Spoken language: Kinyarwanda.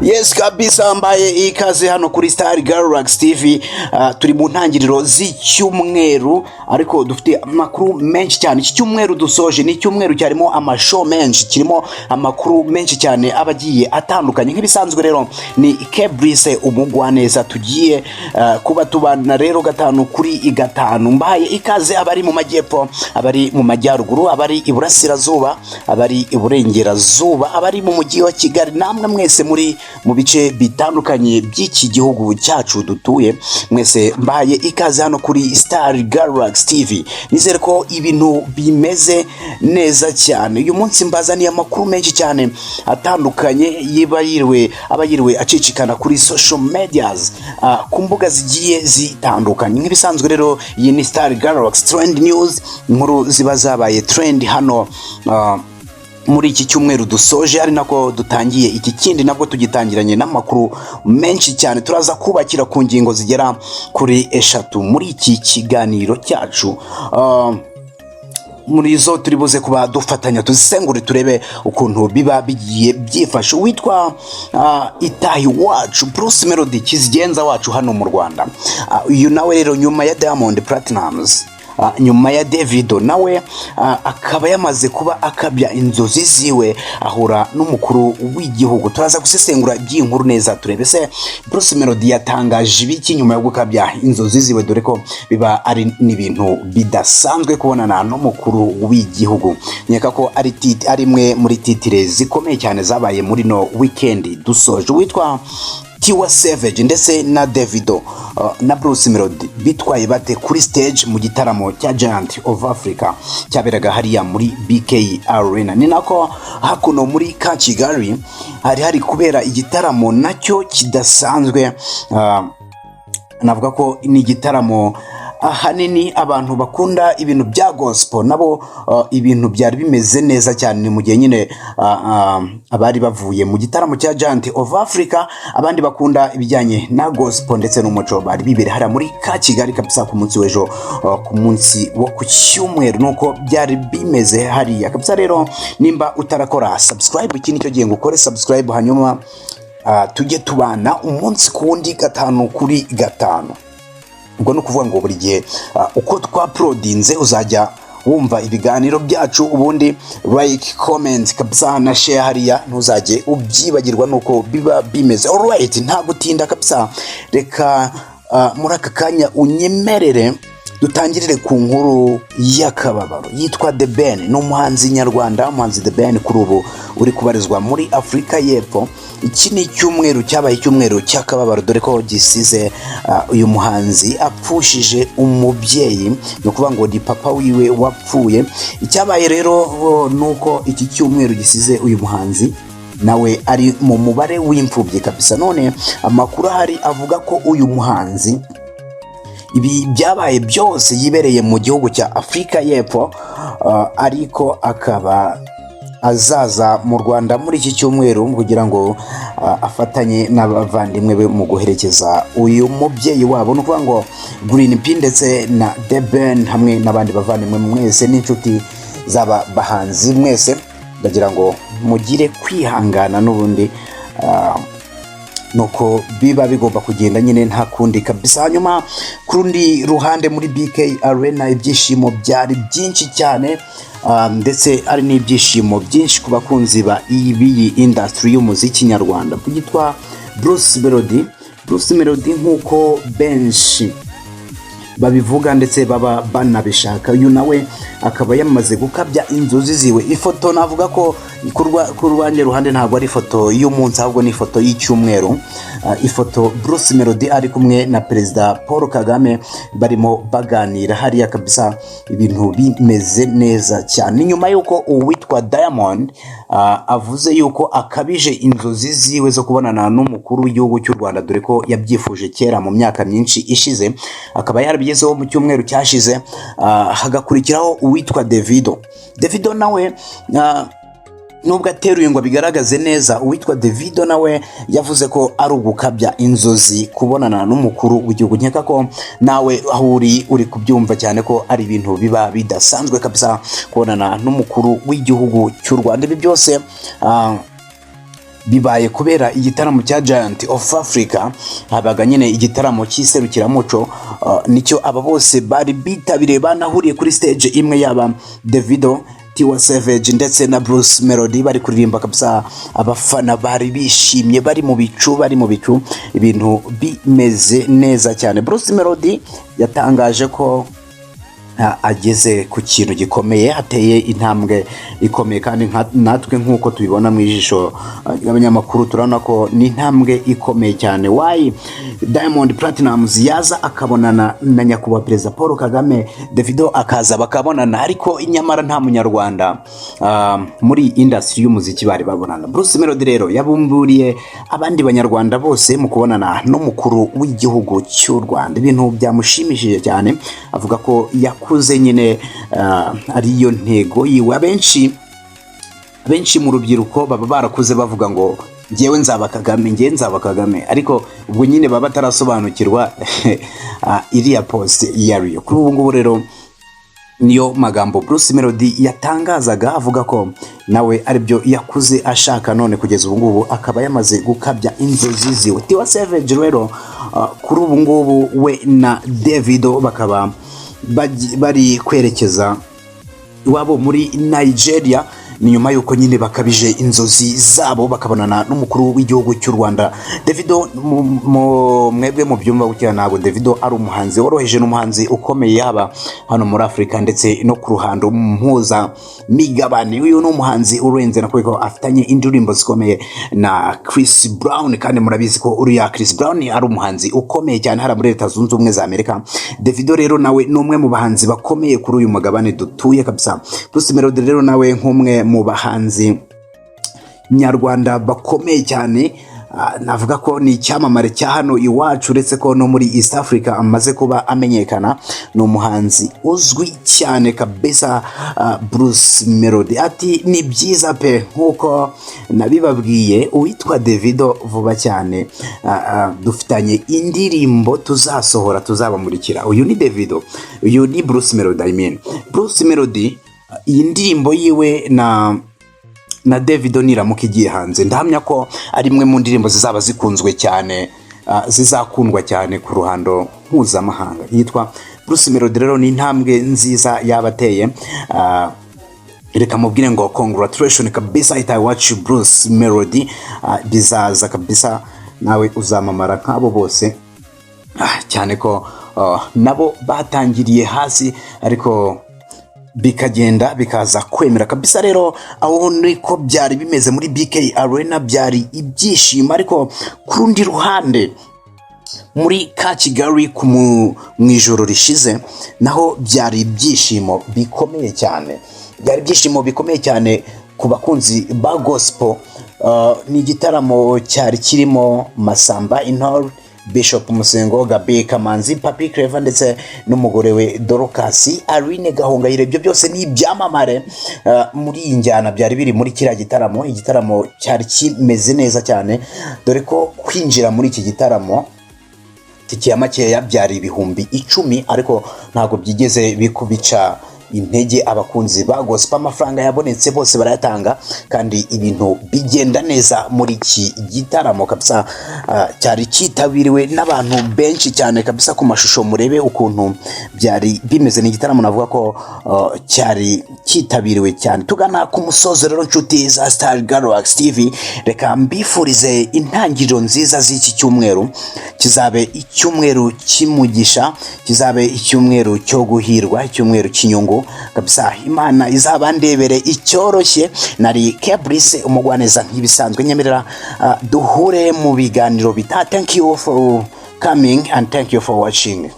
Yes kabisa, mbaye ikaze hano kuri Star Galaxy TV. Turi mu ntangiriro z'icyumweru, ariko dufite amakuru menshi cyane. Iki cyumweru dusoje ni icyumweru cyarimo amashow menshi, kirimo amakuru menshi cyane aba agiye atandukanye. Nk'ibisanzwe rero ni Kebrice Umugwaneza, tugiye kuba tubana rero gatanu kuri gatanu. Mbaye ikaze abari mu majyepfo, abari mu majyaruguru, abari iburasirazuba, abari iburengerazuba, abari mu mujyi wa Kigali, namwe mwese muri mu bice bitandukanye by'iki gihugu cyacu dutuye, mwese mbaye ikaze hano kuri Star Galaxy TV. Nizere ko ibintu bimeze neza cyane. Uyu munsi mbazaniye amakuru menshi cyane atandukanye yiba yiriwe, aba yiriwe acicikana kuri social medias, ku mbuga zigiye zitandukanye. Nk'ibisanzwe rero, iyi ni Star Galaxy Trend News, inkuru ziba zabaye trend hano muri iki cyumweru dusoje, ari nako dutangiye iki kindi, nabwo tugitangiranye n'amakuru menshi cyane. Turaza kubakira ku ngingo zigera kuri eshatu muri iki kiganiro cyacu. Muri zo turi buze kuba dufatanya tuzisengure, turebe ukuntu biba bigiye byifashe. Uwitwa Itahi Wacu Bruce Melody, kizigenza wacu hano mu Rwanda, uyu nawe rero nyuma ya Diamond Platnumz, nyuma ya Davido, nawe akaba yamaze kuba akabya inzozi ziwe, ahura n'umukuru w'igihugu. Turaza gusesengura iby'iyi nkuru neza, turebe se Bruce Melody yatangaje ibiki nyuma yo gukabya inzozi ziwe, dore ko biba ari n'ibintu bidasanzwe kubonana n'umukuru w'igihugu. Nkeka ko ari imwe muri titre zikomeye cyane zabaye muri no weekend dusoje. Uwitwa Tiwa Savage ndetse na Davido na Bruce Melody bitwaye bate kuri stage mu gitaramo cya Giant of Africa cyaberaga hariya muri BK Arena? Ni nako hakuno muri ka Kigali hari kubera igitaramo nacyo kidasanzwe. Navuga ko ni igitaramo ahanini abantu bakunda ibintu bya gospel nabo, ibintu byari bimeze neza cyane. Ni mu gihe nyine abari bavuye mu gitaramo cya Giant of Africa, abandi bakunda ibijyanye na gospel ndetse n'umuco bari bibereye hariya muri ka Kigali kabisa ku munsi w'ejo, ku munsi wo ku cyumweru, nuko byari bimeze hariya kabisa. Rero nimba utarakora subscribe, iki nicyo gihe ngo ukore subscribe, hanyuma tujye tubana umunsi ku wundi, gatanu kuri gatanu. Ubwo ni ukuvuga ngo buri gihe uko twauploadinze uzajya wumva ibiganiro byacu. Ubundi like, comment kabisa na share hariya, ntuzajye ubyibagirwa, nuko biba bimeze. Alright, nta gutinda kabisa, reka muri aka kanya unyemerere dutangirire ku nkuru y'akababaro yitwa The Ben. Ni umuhanzi nyarwanda, umuhanzi The Ben kuri ubu uri kubarizwa muri Afurika y'Epfo. Iki ni icyumweru cyabaye icyumweru cy'akababaro, dore ko gisize uyu muhanzi apfushije umubyeyi, ni ukuvuga ngo ni papa wiwe wapfuye. Icyabaye rero ni uko iki cyumweru gisize uyu muhanzi nawe ari mu mubare w'imfubyi kabisa. None amakuru ahari avuga ko uyu muhanzi ibi byabaye byose yibereye mu gihugu cya Afurika y'Epfo, ariko akaba azaza mu Rwanda muri iki cyumweru kugira ngo afatanye n'abavandimwe be mu guherekeza uyu mubyeyi wabo. Ni ukuvuga ngo Green P ndetse na The Ben hamwe n'abandi bavandimwe mwese n'inshuti z'aba bahanzi mwese, ndagira ngo mugire kwihangana n'ubundi nuko biba bigomba kugenda nyine, nta kundi kabisa. Hanyuma ku rundi ruhande muri BK Arena ibyishimo byari byinshi cyane, ndetse ari n'ibyishimo byinshi ku bakunzi ba iyi industry y'umuziki nyarwanda byitwa Bruce Melody. Bruce Melody, nk'uko benshi babivuga ndetse baba banabishaka, uyu nawe akaba yamaze gukabya inzozi ziwe. Ifoto navuga ko ku rwanjye ruhande ntabwo ari ifoto y'umunsi, ahubwo ni ifoto y'icyumweru. Ifoto Bruce Melody ari kumwe na Perezida Paul Kagame barimo baganira hariya kabisa, ibintu bimeze neza cyane. Nyuma y'uko uwitwa Diamond avuze yuko akabije inzozi ziwe zo kubonana n'umukuru w'igihugu cy'u Rwanda, dore ko yabyifuje kera mu myaka myinshi ishize, akaba yarabigezeho mu cyumweru cyashize, hagakurikiraho uwitwa Davido. Davido nawe Nubwo ateruye ngo abigaragaze neza, uwitwa Davido nawe yavuze ko ari ugukabya inzozi kubonana n'umukuru w'igihugu. Nkeka ko nawe aho uri uri kubyumva cyane ko ari ibintu biba bidasanzwe kabisa kubonana n'umukuru w'igihugu cy'u Rwanda. Ibi byose bibaye kubera igitaramo cya Giant of Africa. Habaga nyine igitaramo cy'iserukiramuco, nicyo aba bose bari bitabiriye, banahuriye kuri stage imwe, yaba Davido, Tiwa Savage ndetse na Bruce Melody, bari kuririmba kabisa. Abafana bari bishimye, bari mu bicu, bari mu bicu, ibintu bimeze neza cyane. Bruce Melody yatangaje ko ageze ku kintu gikomeye, ateye intambwe ikomeye, kandi natwe nk'uko tubibona mu ijisho ry'abanyamakuru, turabona ko ni intambwe ikomeye cyane. Why Diamond Platnumz yaza akabonana na nyakubahwa Perezida Paul Kagame, Davido akaza bakabonana, ariko nyamara nta munyarwanda muri industry y'umuziki bari babonana. Bruce Melody rero yabumburiye abandi banyarwanda bose mu kubonana n'umukuru w'igihugu cy'u Rwanda, ibintu byamushimishije cyane. Avuga ko yakuze nyine ariyo ntego yiwe. Abenshi mu rubyiruko baba barakuze bavuga ngo "Ngewe nzaba Kagame, ngewe nzaba Kagame", ariko ubwo nyine baba batarasobanukirwa iriya post iyo ariyo. Kuri ubu ngubu rero niyo magambo Bruce Melody yatangazaga, avuga ko nawe aribyo yakuze ashaka, none kugeza ubu ngubu akaba yamaze gukabya inzozi ziwe. Tiwa Savage rero kuri ubu ngubu we na Davido bakaba bari kwerekeza iwabo muri Nigeria. Ni nyuma y'uko nyine bakabije inzozi zabo, bakabonana n'umukuru w'igihugu cy'u Rwanda. Davido, mwebwe mu byumva gutya, ntabwo Davido ari umuhanzi woroheje, ni umuhanzi ukomeye yaba hano muri Afurika ndetse no ku ruhando mpuzamigabane. Uyu ni umuhanzi urenze na ko afitanye indirimbo zikomeye na Chris Brown, kandi murabizi ko uriya Chris Brown ari umuhanzi ukomeye cyane hariya muri Leta Zunze Ubumwe za Amerika. Davido rero nawe ni umwe mu bahanzi bakomeye kuri uyu mugabane dutuye kabisa. Bruce Melody rero nawe nk'umwe mu bahanzi nyarwanda bakomeye cyane, navuga ko ni icyamamare cya hano iwacu, uretse ko no muri East Africa amaze kuba amenyekana. Ni umuhanzi uzwi cyane kabisa. Bruce Melody ati "Ni byiza pe." Nk'uko nabibabwiye, uwitwa Davido vuba cyane dufitanye indirimbo tuzasohora, tuzabamurikira. Uyu ni Davido, uyu ni Bruce Melody, I mean Bruce Melody. Iyi ndirimbo yiwe na Davido niramuka igiye hanze, ndahamya ko ari imwe mu ndirimbo zizaba zikunzwe cyane, zizakundwa cyane ku ruhando mpuzamahanga. Yitwa Bruce Melody. Rero ni intambwe nziza yabateye. Reka mubwire ngo congratulation kabisa, itahiwacu Bruce Melody. Bizaza kabisa, nawe uzamamara nk'abo bose, cyane ko nabo batangiriye hasi ariko bikagenda bikaza kwemera kabisa. Rero aho niko byari bimeze muri BK Arena, byari ibyishimo. Ariko ku rundi ruhande, muri ka Kigali mu ijoro rishize naho byari ibyishimo bikomeye cyane, byari ibyishimo bikomeye cyane ku bakunzi ba gospel. Ni igitaramo cyari kirimo Masamba Intore, Bishop Musengo, Gabi Kamanzi, Papi Clever ndetse n'umugore we Dorcas, Aline Gahongayire. Ibyo byose ni ibyamamare muri iyi njyana byari biri muri kiriya gitaramo. Igitaramo cyari kimeze neza cyane, dore ko kwinjira muri iki gitaramo tike ya makeya byari 10,000, ariko ntabwo byigeze bikubica intege abakunzi ba gospel. Amafaranga yabonetse bose barayatanga kandi ibintu bigenda neza muri iki gitaramo kabisa. Cyari cyitabiriwe n'abantu benshi cyane kabisa. Ku mashusho murebe ukuntu byari bimeze. Ni igitaramo navuga ko cyari cyitabiriwe cyane. Tugana ku musozo rero, nshuti za Star Galaxy TV, reka mbifurize intangiriro nziza z'iki cyumweru. Kizabe icyumweru cy'umugisha, kizabe icyumweru cyo guhirwa, icyumweru cy'inyungu kabisa. Imana izabandebere icyoroshye. Nari Kebrice Umugwaneza nk'ibisanzwe. Nyemerera duhure mu biganiro bita. Thank you for coming and thank you for watching.